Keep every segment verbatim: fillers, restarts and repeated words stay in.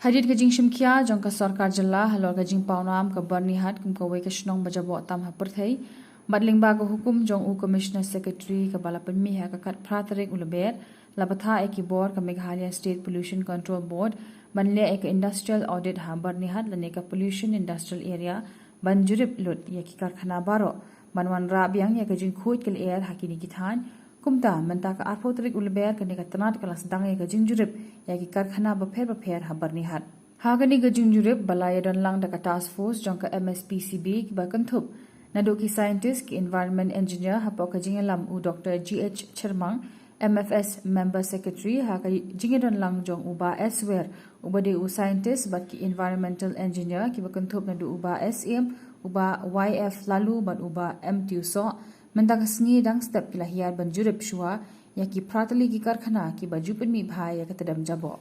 Hadien ka jingshimkhia jong ka sorkar jylla halor ka jingpawnam ka Byrnihat kum kawei ka shnong ba jaboh tam ha pyrthei, bad lyngba ka hukum jong u Commissioner Secretary kaba la pynmih ha ka khatphra tarik u Lber, la bthah ïa ki bor ka Meghalaya State Pollution Control Board ban leh ïa ka industrial audit ha Byrnihat lane ka Pollution Industrial Area, ban jurip lut ïa ki karkhana baroh, ban wanrah biang ïa ka jingkhuid ka lyer ha kine ki thaiñ. Kumta, mynta ka arphew tarik u Lber, kane ka tnat ka la sdang ïa ka jingjurip ïa ki karkhana bapher bapher ha Byrnihat. Ha kane ka jingjurip ba la ïadon lang da ka task force jong ka M S P C B kiba kynthup naduh ki scientist, ki environment engineer hapoh ka jingïalam u Doctor G H Chyrmang, M F S member secretary, ha ka jingïadon lang jong u Bah S Wer, uba dei u scientist bad ki environmental engineer kiba kynthup naduh u Bah S Ïem, u Bah Y F Laloo bad u Bah M Tiew Soh. Mynta ka sngi dang step ki la hiar ban jurip shuwa ïa ki phra tylli ki karkhana kiba ju pynmih bha ïa ka tdem jaboh.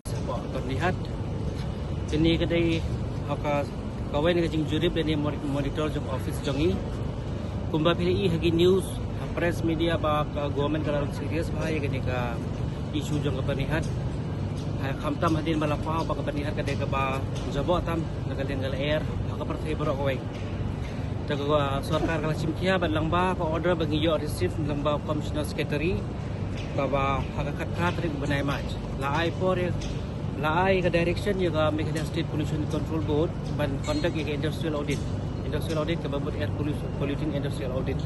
Sha Byrnihat. Kane ka dei ha ka, kawei na ka jingjurip lane moni-, monitor jong office jong ngi. Kumba phi la ïohi ha ki news, ha press media ba ka government ka la long serious bha ïa kane ka issue jong ka Byrnihat. Ha, khamtam hadien ba la paw ba ka Byrnihat ka dei kaba jaboh tam na ka liang ka lyer ha ka pyrthei baroh kawei. Te ka sorkar ka la shimkhia bad lyngba ka order ba ngi ïoh receive lyngba Commissioner Secretary, kaba ha ka khatphra tarik u bnai March, la ai por ïa, la ai ka direction ïa ka Meghalaya State Pollution Control Board ban conduct ïa ka industrial audit. Industrial audit kaba mut air pollution, polluting industrial audit.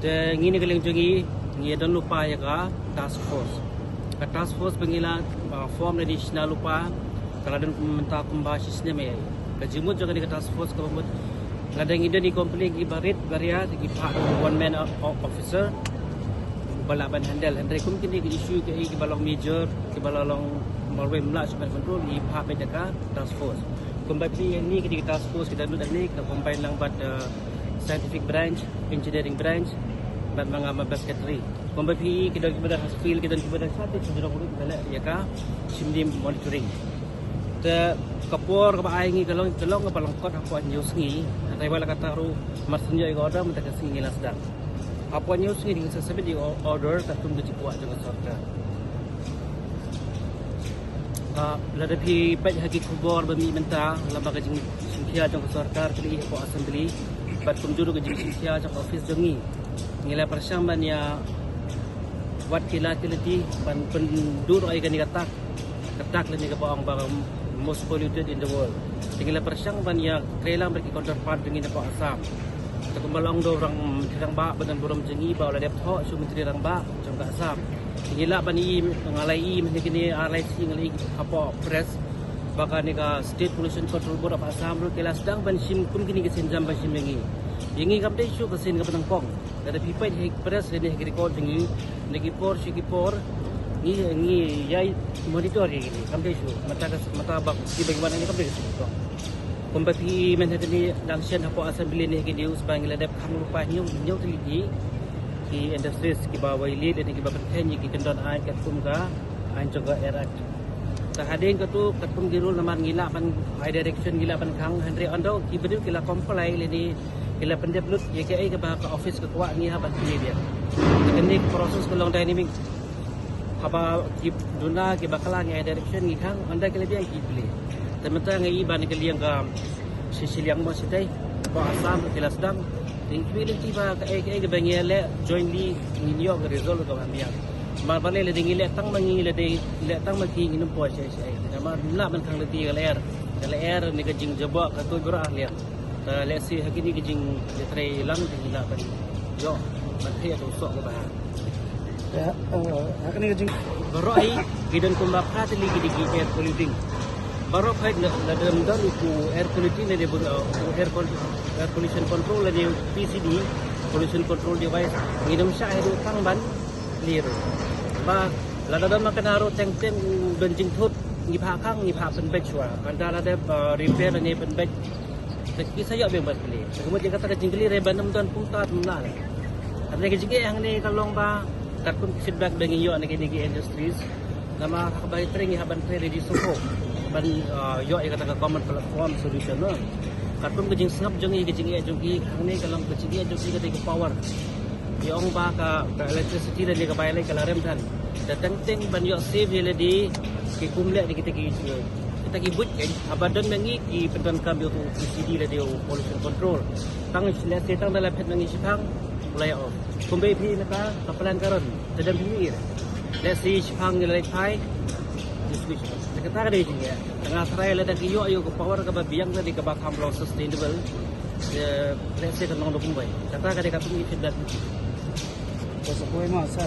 Te ngi na ka liang jong ngi, ngi don lypa ïa ka task force. Ka task force ba ngi la, uh, form lane shna lypa, ka la don mynta kumba shi snem ïa. Ka jingmut jong kane ka task force kaba mut, lada ngi don i complain kiba rit ba ria, te ngi phah one man o-, o-, officer ba lah ban handle. Hynrei kum kine ki issue kiei kiba long major, kiba la long marwei ym lah shuh ban control, ngi phah beit da ka task force. Kumba phi ïohi kine ki task force ki dang lut hangne, ki la combine lang bad, uh, scientific branch, engineering branch, bad ma nga ma bad secretary. Kumba phi ïohi ki don kiba don ha field, ki don kiba don sha te, ki don kiba don ïa ka shim di monitoring. Te ka por kaba ai ngi ka long, ka long kaba lyngkot hapoh hynñiew sngi. Hynrei wat la katta ruh, mar shu ïoh ïa ka order, mynta ka sngi ngi la sdang. Hapoh hynñiew sngi ngin sa submit ïa ka order katkum ka jingkwah jong ka sorkar. Ah, lada phi peit ha ki khubor ba mih mynta lyngba ka jingshimkhia jong ka sorkar, ka dei hapoh assembly, bad kumjuh ruh ka jingshimkhia jong ka office jong ngi, ngi la pyrshang ban ïa wad ki la ki lynti ban pynduh ïa kane ka tak, ka tak lane kaba ong ba most polluted in the world. Te ngi la pyrshang ban ïa trei lang bad ki counterpart jong ngi na ka Assam. Te kumba la ong da u Myntri Rangbah ba don burom jong ngi ba u la dep thoh sha u Myntri Rangbah jong ka Assam. Te ngi lah ban ïohi, nga la ïohi mynne kine ar lai sngi nga la ïohi hapoh press ba kane ka State Pollution Control Board of Assam ruh ki la sdang ban shim kum kine ki sienjam ba shim ïa ngi. Ïa ngi kam dei shuh ka sien kaba nyngkong. Lada phi peit ha ki press lane ha ki record jong ngi, na ki por sha ki por, ngi, ngi ïa monitor ïa kine, kam dei shuh. Mynta ka, mynta ba ki ba ngi wan hangne kam dei shuh. Kumba phi ïohi mynne kane dang shen hapoh assembly ne ha ki news ba ngi la dep khang lypa hynñiew, hynñiew tylli ki, ki industries kiba violate lane kiba pynkheiñ ïa ki kyndon aiñ katkum ka aiñ jong ka Air Act. Te hadien kata katkum ki rule namar ngi lah ban ai direction, ngi lah ban khang, hynrei ynda ki briew ki la comply lane ki la pyndep lut ïa kaei kaba ka office ka kwah, ngi hap ban plie biang. Te kane ka process ka long dynamic. Haba ki duna ki bakla ngi ai direction ngi khang, ynda ki la biang ki plie. Te mynta nga ïohi ba na ka liang ka shi shiliang mo shi tei, hapoh Assam ki la sdang. Te ngi kwah lynti ba kaei kaei kaba ngi leh jointly ngin ïoh ka result kaba biang. Namar balei lada ngi leh tang ma ngi, lada leh tang ma ki, ngin ym poi shaei shaei. Namar ym lah ban khang lynti ka lyer. Ka lyer ne ka jingjaboh ka tuid baroh ha liang. Te lehse ha kine ki jingïatrei lang te ngi lah ban ïoh ban trei ïa ka soh kaba ha. Ïa, eh, ha kane ka jing- Baroh hi ki don kumba phra tylli ki dei ki air polluting. Baroh hi la, lada ym don u air quality ne dei, eh, u air pol-, air pollution control lane P C D, pollution control device, ngin ym shah haduh tang ban clear. Ba lada don ma kane ruh teng teng u don jingthut, ngi phah khang, ngi phah pynbeit shuwa. Hynda lada, eh, repair lane pynbeit, te ki sa ïoh biang ban plie. Te ka mut ïa kata ka jingkylli re ban ym don kumta te ym lah. Hynrei ka jingeh hangne ka long ba katkum ki feedback ba ngi ïoh na kine ki industries, namar haba trei ngi hap ban trei ready shuh ban, ah, ïoh ïa kata ka common platform solution, no. Katkum ka jingsngap jong ngi, ka jingeh jong ki hangne ka long, ka jingeh jong ki ka dei ka power. Ki ong ba ka, ka electricity lane ka bai lei ka la rem than. Te teng teng ban ïoh save ïa lade, Ki kum leh da kita ki issue. Kita ki buit kan, haba don ma ngi ki pyndonkam ïa u P C D lane u pollution control. Tang leh se tang da la phet ma ngi shipang, u la ïa off. Kumba phi naka, ka plan ka don, te dang phi ïohi. Leh se shipang ngi la leit phai, distribution. Te kata ka dei jingeh. Tang nga tharai lada ki ïoh ïa ka power kaba biang lane kaba kham long sustainable. Te leh se kan long da kumba. Kata ka dei ka pynïaid feedback. Ka sa koi ma sa.